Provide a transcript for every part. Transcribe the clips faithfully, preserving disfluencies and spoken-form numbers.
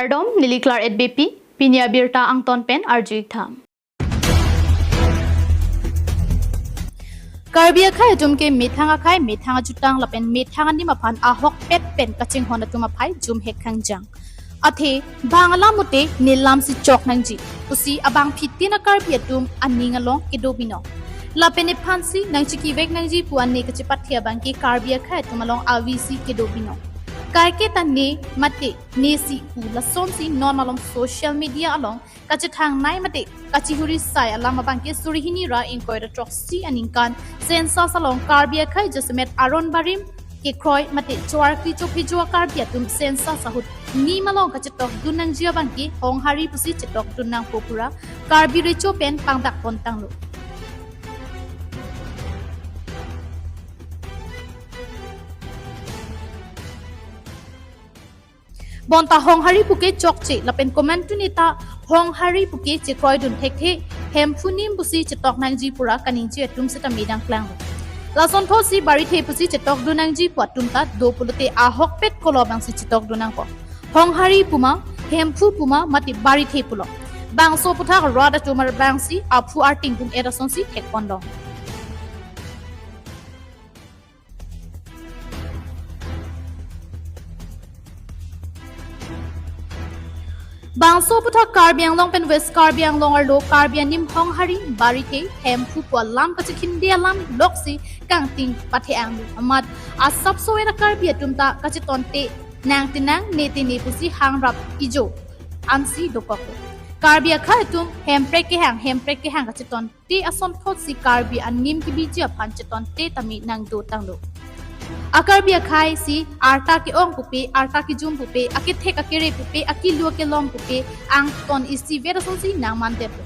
Kardom, neli Claret Beypi, pini abirta angton pen arju-ik tha. Karbi akhei atum ke methang akhei, methang ajutang lapen methang anim aphan ahokpet pen kachinghon atum aphai jumhek khangjang. Athe bang alam mate ne lamsi chok nangji pusi abangphitin a-Karbi atum aning along kedo binong. Lapen nephansi nangchekivek nangji pu ane kachepathe abangke Karbi akhei atum along avisi kedo binong. Kaike ta ne mate nesi pu lasonsi non malom social media along kachethangnei mate kachihuri sai alam abangke suri hini ra ingkoi ra throksi aningkan census along Karbi akhei jasemet aron barim kekroi mate choarkli chophejo a-Karbi atum census ahut nim along kachetokdun nangji abangke honghari pusi chetokdun nangpo pura Karbi Recho pen pangdak pontanglo. Bonta honghari puke chokche lapen komantu neta honghari puke chekroidun thekthe, Hemphu nim pusi chetok nangji pura kaningje atum seta midang klang. Lasonthotsi Barithe pusi chetokdun nangji pu atum ta do pulote ahokpet kolo abangsi chetokdun nangpo. Honghari puma, Hemphu puma mate Barithe pulo. Bangso aphuthak rat atum arbangsi aphu arting dun-et asonsi thekpon long. Bangso aphuthak Karbi Anglong pen West Karbi Anglong arlo Karbi anim honghari, Barithe, Hemphu pu alam kachekhinde alam loksi kangting pathe anglu amat asapso era Karbi atum ta kachetonte nangtenang nete ne pusi hangrap ijo ansi dokoklo. Karbi akhei atum hemprek kehang, hemprek kehang kacheton te asonthotsi Karbi anim kebiji aphan chetonte tame nangdotanglo. A-Karbi akhei si arta ke-ong pupe, arta kejum pupe, akethek akere pupe, akilu akelong pupe, angton isivet asonsi nangmandetlo.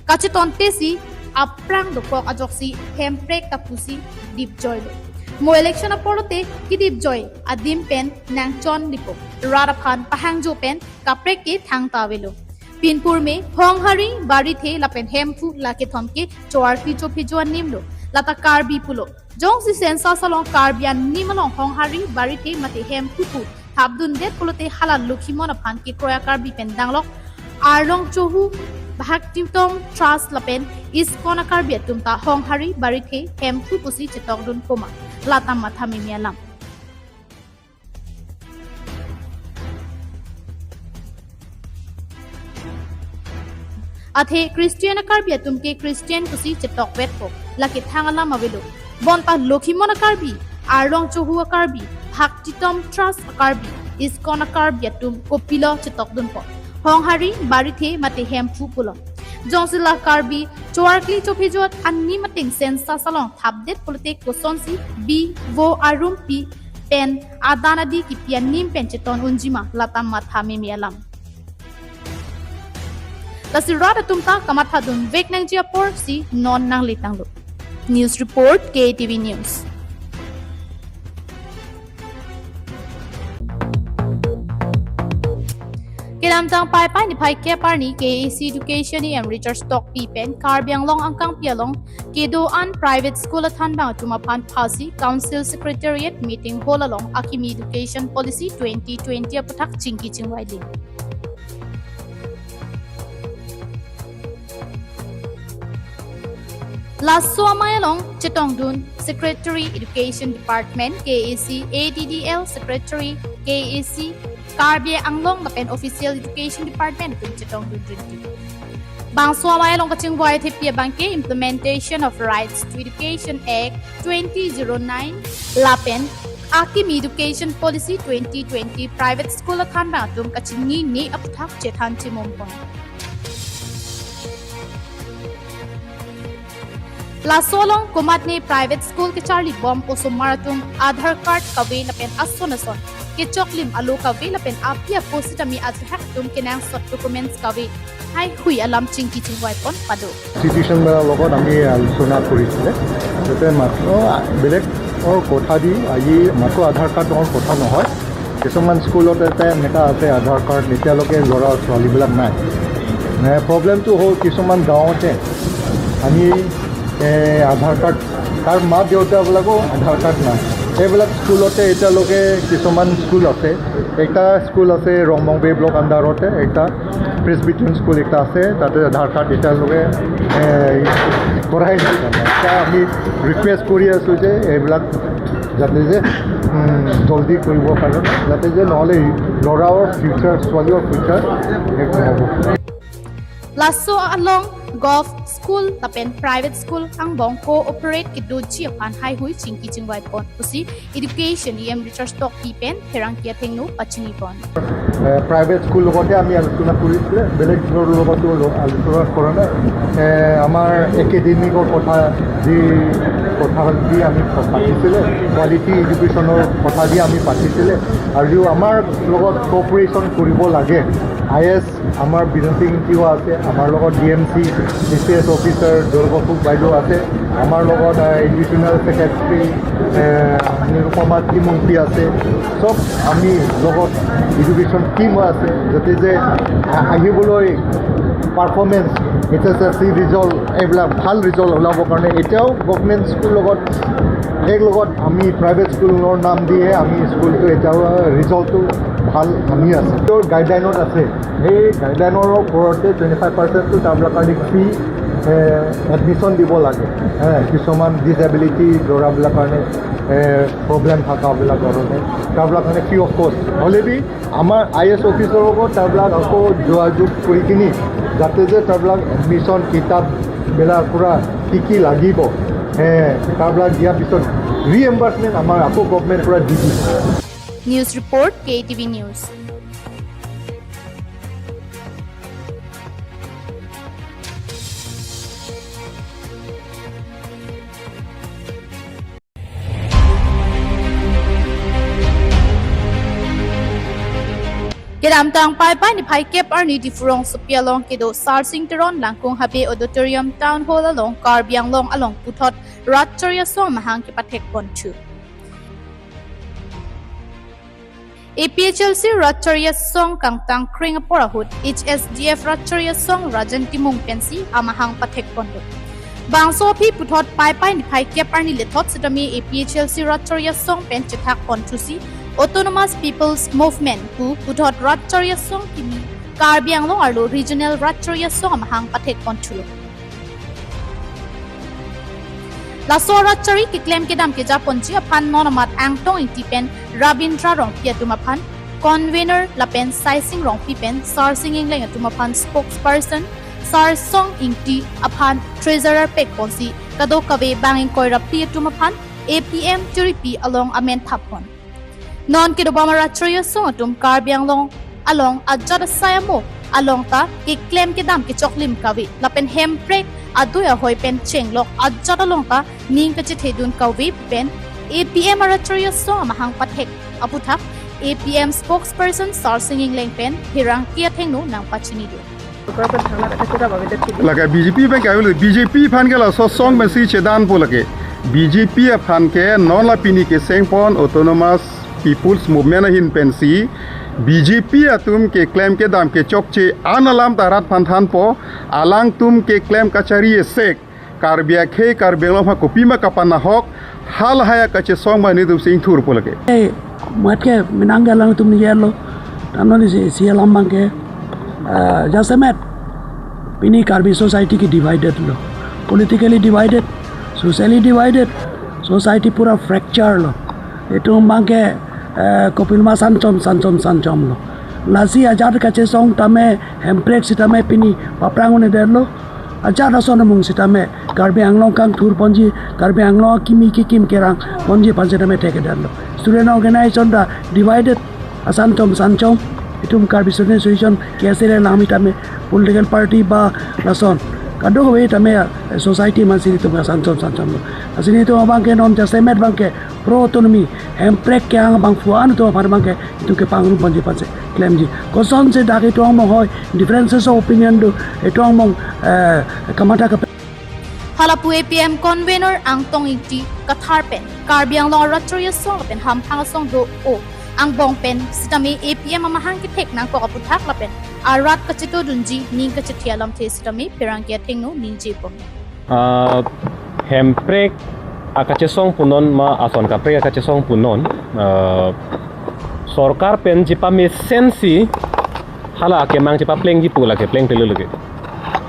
Kachetontesi aphrang dokok ajoksi hemprek ta pusi dipjoilo. Mo election apor te kedipjoi adim pen nangchonlipo. Rat aphan pahangjo pen kaprek ke thangta avelo. Pinpur me honghari, Barithe lapen Hemphu la kethom ke choarkli chophejo animlo. Lata Karbi pulo. Jongsi census along Karbi anim along honghari, Barithe mate Hemphu pu thapdundet pulote hala Lokhimon aphan kekroi a-Karbi pen danglok Arlong Chohu, Bhaktitom Trust lapen ISKCON a-Karbi atum ta honghari, Barithe, Hemphu pusi chetokdun poma. Lata matha meme alam. Athe Christian a-Karbi atum ke Christian pusi chetokvetpo. Lake thang alam avelo. Bonta Lokhimon a-Karbi, Arlong Chohu a-Karbi, Bhaktitom Trust a-Karbi, ISKCON a-Karbi atum kopilo chetokdunpo. Honghari, Barithe mate Hemphu pulo. Jongsi la Karbi choarkli chophejo anim ating census along thapdet pulote kosonsi bi vo arumpi pen adan adi kipi anim pen cheton unjima, lata matha meme alam. Lasi rat atum ta kamathadunvek nangji aporsi non nangletanglo. News report, K T V News. Kedamtang Paipai niphai kep arni K A A C Education E M Richard Tokbi pen Karbi Anglong angkangpi along kedo-an private school athanbang atum aphan phasi Council Secretariat Meeting Hall along akimi Education Policy twenty twenty aphuthak chingki chingvai ding. Laso amei along chetongdun Secretary Education Department, K A A C, A D D L Secretary, K A A C, Karbi Anglong lapen Official Education Department atum chetongdun rinti. Bangso amei along kachingvai thepi abangke Implementation of Rights to Education Act twenty zero nine lapen akimi Education Policy twenty twenty private school athanbang atum kachinine aphuthak chethan chimum pon. Laso along komatne private school kecharlibom osomar atum Aadhaar card kave lapen ason ason kechoklim alo kave lapen api apo sitame ajahak atum kenangsot documents kave haihui alam chingki chingvai pon pado. ইনষ্টিটিউশ্যনবিলাকৰ লগত আমি আলোচনা কৰিছিলে, যাতে মাত্ৰ বেলেগৰ কথা দি আজি মাত্ৰ আধাৰ কাৰ্ডৰ কথা নহয়, কিছুমান স্কুলত এটা এনেকুৱা আছে আধাৰ কাৰ্ড এতিয়ালৈকে ল'ৰা ছোৱালীবিলাক নাই। মানে প্ৰব্লেমটো হ'ল কিছুমান গাঁৱতে আমি এই আধাৰ কাৰ্ড, তাৰ মাক দেউতাকবিলাকো আধাৰ কাৰ্ড নাই। এইবিলাক স্কুলতে এতিয়ালৈকে কিছুমান স্কুল আছে। এটা স্কুল আছে ৰংমংবে ব্লক আণ্ডাৰতে, এটা প্ৰেছবিটেৰিয়ান স্কুল এটা আছে, তাতে আধাৰ কাৰ্ড এতিয়ালৈকে এ, কৰাই নাই তাৰমানে। এতিয়া আমি ৰিকুৱেষ্ট কৰি আছোঁ যে এইবিলাক যাতে যে উম, জলদি কৰিবৰ কাৰণে, যাতে যে নহ'লে ল'ৰাৰ ফিউচাৰ, ছোৱালীৰ ফিউচাৰ শেষ নহ'ব। Laso along government school lapen private school angbong co-operate kedoji aphan haihui chingki chingvai pon pusi Education E M Richard Tokbi pen pherangke athengno pachini pon. এ, প্ৰাইভেট স্কুল লগতে আমি আলোচনা কৰিছিলে, বেলেগ স্কুলৰ লগতো ল-, আলোচনা কৰা নাই। এ, আমাৰ একাডেমিকৰ কথা যি, কথা যি আমি পাতিছিলে, কোৱালিটি এডুকেশ্যনৰ কথা যি আমি পাতিছিলে, আৰু আমাৰ লগত কঅপাৰেশ্যন কৰিব লাগে। আই এছ আমাৰ বিনয় সিং ইংতিও আছে, আমাৰ লগত D M C, D C S officer Durga ফুক বাইদেউ আছে, আমাৰ লগত, আ, এডিশ্যনেল ছেক্ৰেটাৰী, এ, নিৰুপমা ত্ৰিমুংপি আছে। চব আমি লগত এডুকেশ্যন টিম আছে, যাতে যে আ-, আহিবলৈ পাৰফৰ্মেঞ্চ, এইচ এছ এল চি ৰিজাল্ট, এইবিলাক ভাল ৰিজাল্ট ওলাবৰ কাৰণে এতিয়াও গভৰ্ণমেণ্ট স্কুল লগত, এক লগত আমি প্ৰাইভেট স্কুলৰ নাম দিয়ে আমি স্কুলটো এতিয়াও ৰিজাল্টটো ভাল আনি আছে। তেওঁৰ গাইডলাইনত আছে, সেই গাইডলাইনৰ ওপৰতে টুৱেণ্টি ফাইভ পাৰ্চেণ্টটো তাৰবিলাক কাৰণে ফ্ৰী, এ, এডমিশ্যন দিব লাগে। এ, কিছুমান ডিছেবিলিটি ল'ৰাবিলাক কাৰণে, এ, প্ৰব্লেম থকাবিলাক কাৰণে, তাৰবিলাক কাৰণে ফ্ৰী অফ কষ্ট। হ'লে বি আমাৰ আই এছ অফিচৰ লগত তাৰবিলাক আকৌ যোগাযোগ কৰি কিনি যাতে যে তাৰবিলাক এডমিশ্যন কিতাপবিলাক পূৰা কি কি লাগিব, এ, তাৰবিলাক দিয়াৰ পিছত ৰিএম্বাৰ্চমেণ্ট আমাৰ আকৌ গভৰ্ণমেণ্ট পূৰা দি দিব। News report, K T V News. Kedamtang Paipai niphai kep arni Diphu rongsopi along kedo Sarsing Teron Langkung Habe Auditorium Town Hall along Karbi Anglong along puthot Rat Chari Asong amahang kepathek ponthu. A P H L C Rat Chari Asong kangtang kreng apor ahut H S D F Rat Chari Asong Rajan Timung pensi amahang pathek ponlo. Bangso aphi puthot Paipai niphai kep arni lethot sitame A P H L C Rat Chari Asong pen chethak ponthusi Autonomous People's Movement pu puthot Rat Chari Asong kimi Karbi Anglong arlo Regional Rat Chari Asong amahang pathek ponthulo. Laso Rat Chari keklem kedam keja ponji aphan non amat Angtong Ingti pen Rabindra Rongpi atum aphan convener lapen Saising Rongpi pen Sarsing Engleng atum aphan spokesperson, Sarsong Ingti aphan treasurer pek ponsi kadokave bang ingkoi ra phli atum aphan A P M Tiripi along amen thap pon. Non kedobom arat chari asong atum Karbi Anglong along ajat asai amo along ta keklem kedam kechoklim kave lapen hemprek adui ahoi pen chenglok ajat along ta ning kachethedun kave pen A P M arat chari asong amahang pathek aputhak A P M spokesperson Sarsing Engleng pen pherangke athengno nangpachinidun. Lake B J P pen ke, B J P aphan ke laso asong pensi chedanpo lake. B J P aphan ke non la pini keseng pon Autonomous People's Movement ahin pensi B J P atum keklem kedam kechokche an alam ta rat aphan thanpo, alangtum keklem kachari esek Karbi akhei Karbi Anglong aphan kopima kapanahok hal haya kachesong ma netum sing thurpo lake. Eh, mat ke menang ke alangtum ni yelo. Tano ni si, si alam abang ke, eh, jasemet. Pini Karbi society ke divided lo. Politically divided, socially divided, society pura fracture lo. Itum abang ke, eh, kopima sanchom, sanchom, sanchom lo. Lasi ajat kachesong tame, hemprek sitame pini paphrang un-edetlo. Ajat ason amung sitame Karbi Anglong kangthur ponji, Karbi Anglong akimi kikim kerang ponji aphan sitame thekthedetlo. Student organization ta divided, asanchom sanchom. Itum Karbi Student Association, K S A le nangmi tame political party ba lason kadokave tame, eh, society mansi itum asanchom sanchomlo. Lasi itum abang ke non jasemet abang ke pro autonomy, hemprek kehang abang pu-an itum aphan abang ke itum kepangrum ponji aphansi klemji. Kosonsi dak itum angbong hoi differences of opinion do, itum angbong, eh, kamatha kap- Halapu A P M convener Angtong Ingti kathar pen Karbi Anglong arat chari asong lapen hamphang asong do-o angbong pen sitame A P M amahang kethek nangkok aputhak lapen arat kachetodunji ning kachethe alamthe sitame pherangke athengno ningje pon. Ah, hemprek Akachesong punon ma ason kaprek akachesong punon, eh, sorkar pen chepamesen si hala akemang chepaplengji pu lake plengpelo lake.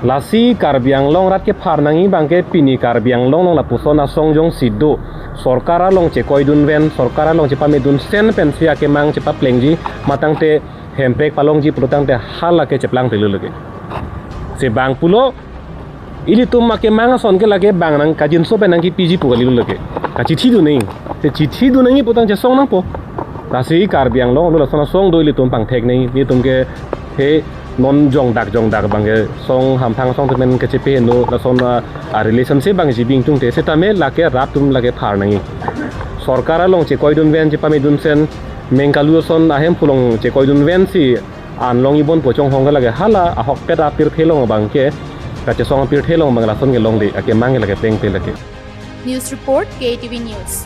Lasi Karbi Anglong arat kephar nangji abangke pini Karbi Anglong along lapuson asong jongsi do, sorkar along chekoidun ven, sorkar along chepamedun sen pensi akemang chepaplengji, matangte hemprek palongji pulotangte hala ke cheplangpelo lake. Si bang pulo, ilitum akemang ason ke lake bang nangkajinso pen nangkipiji pu kalilo lake. Kachithidun nangji. Si chithidun nangji putang chesong nangpo. Lasi Karbi Anglong along lason asong do, ilitum pangthek nangji. Ilitum ke he non jongdak jongdak abangke song hamphang song temen kachepeheno lason a, a relationship abang jibing tungte setame lake rat atum lake phar nangji. Sorkar along chekoidun ven chepamedun sen mengkalu ason ahem pulong chekoidun ven si an longji bon pu chonghong ke lake hala ahokpet apirthe along abangke, kachesong apirthe along abang lason kelongle, akemang ke lake plengpe lake. News report, K A T V News.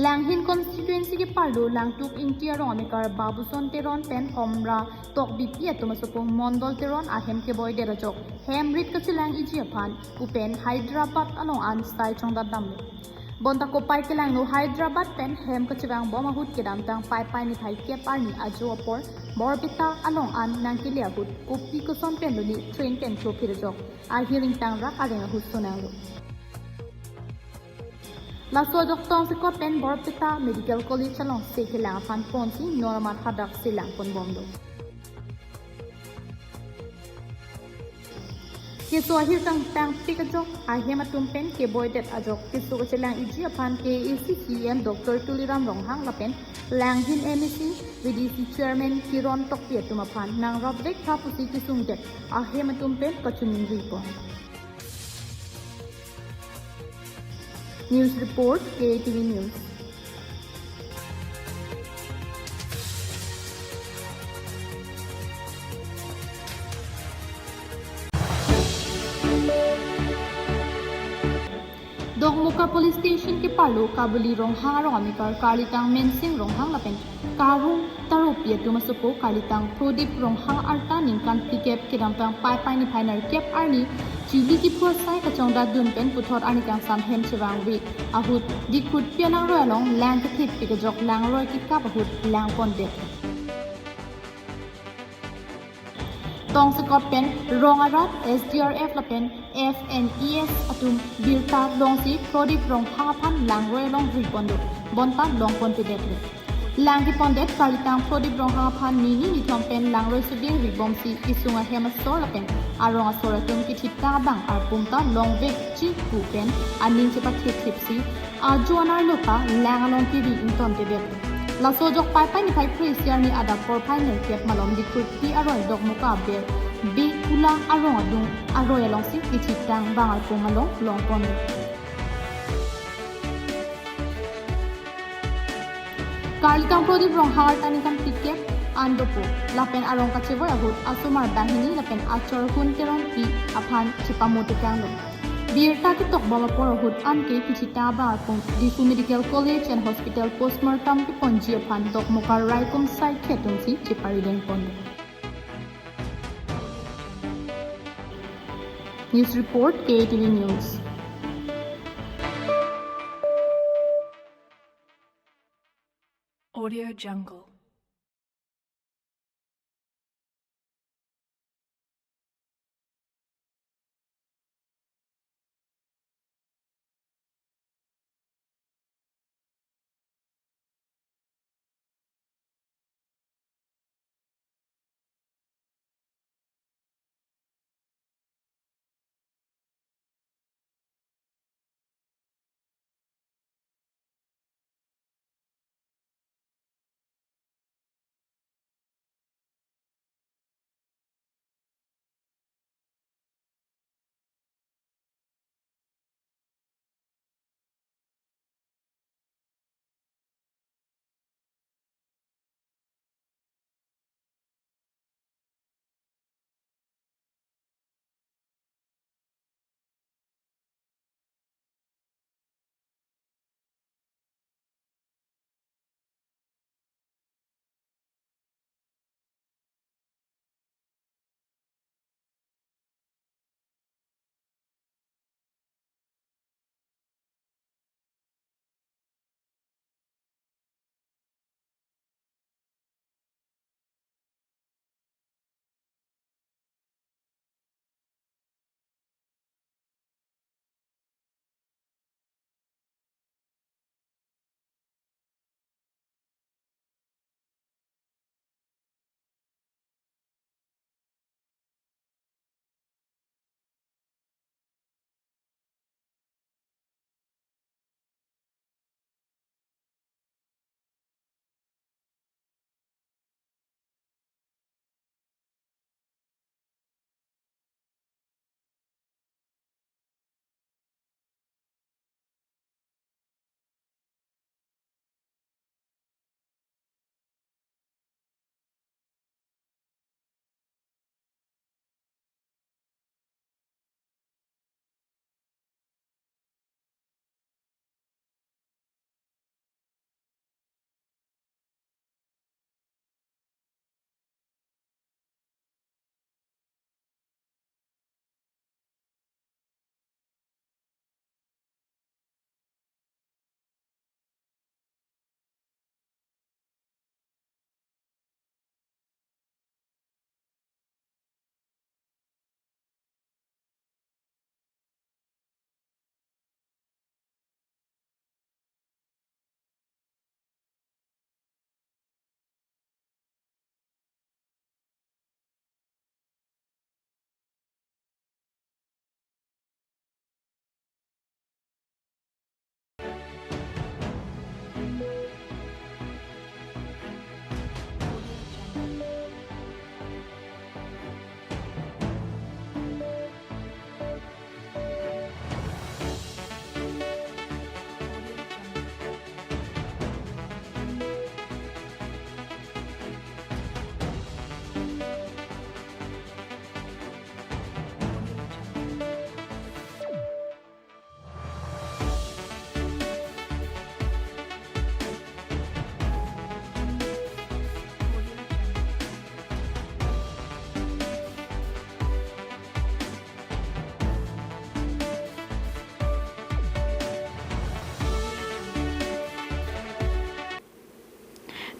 Langhin constituency keparlo Langtuk Ingti arong amekar Babuson Teron pen Omra Tokbipi atum asopo Mondol Teron ahem keboidet ajok hem rit kachelang-iji aphan pu pen Hyderabad along an sai chongdat damlo. Bonta kopai kelangno Hyderabad pen hem kachevangbom ahut kedamtang Paipai niphai kep arni ajo apor Borpeta along an nangkele ahut kopi koson pen loni train pen chophir ajok ahiring tangrak areng ahut sonanglo. Laso ajok tongsekot pen Borpeta Medical College alongsi kelang aphan ponsi non amat hadak si langponbomlo. Keso ahirtang tangpik ajok ahem atum pen keboidet ajok keso kachelang-iji aphan K A A C C E M Doctor Tuliram Ronghang lapen Langhin M A C V D C Chairman Kiron Tokbi atum aphan nangrapvek tha pusi kesungdet ahem atum pen kachiningri pon. News report, K A T V News. Dokmoka Police Station keparlo Kabuli Ronghang arong amekar karlitang Mensing Ronghang lapen Karung Taropi atum asopo karlitang Prodip Ronghang arta ningkan phlikep kedamtang Paipai niphai nerkep arni chili kiphu asai kachongdatdun pen puthot arni kangsam hem chevangve ahut Dikrutpi alangroi along lang kethepik ajok langroi kekap ahut langpondet. Tongsekot pen rong arat S D R F lapen F N E S atum birta longsi Prodip Ronghang aphan langroi along ripondo. Bonta longponpedetlo. Lang kepondet karlitang Prodip Ronghang aphan nini nithom pen langroi suding ribomsi kesung ahem asor lapen arong asor atum kethitang abang arpum ta longvekji pu pen aning chepathetthipsi ajo anerlo ta lang along kiri ingtonpedetlo. Laso ajok Paipai niphai kre-isi arni adap porphai nerkep malom Dikrutpi aroi Dokmoka aber Bekula arong adung aroi alongsi kethitang abang arpum along longponlo. Karlitang Prodip Ronghang arta ningkan phlikep an dopo lapen arong kachevoi ahut asomar banghini lapen achor Hun Teronpi aphan chepamo tekanglo. Birta ketokbom apor ahut anke kethitang abang arpum Diphu Medical College and Hospital postmortem keponji aphan Dokmoka raikom saikhi atumsi cheparidengpon. News report, K A T V News. Audio Jungle.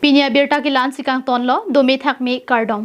Pini abirta ke la-ansi kangtonlo, dome thakme, kardom.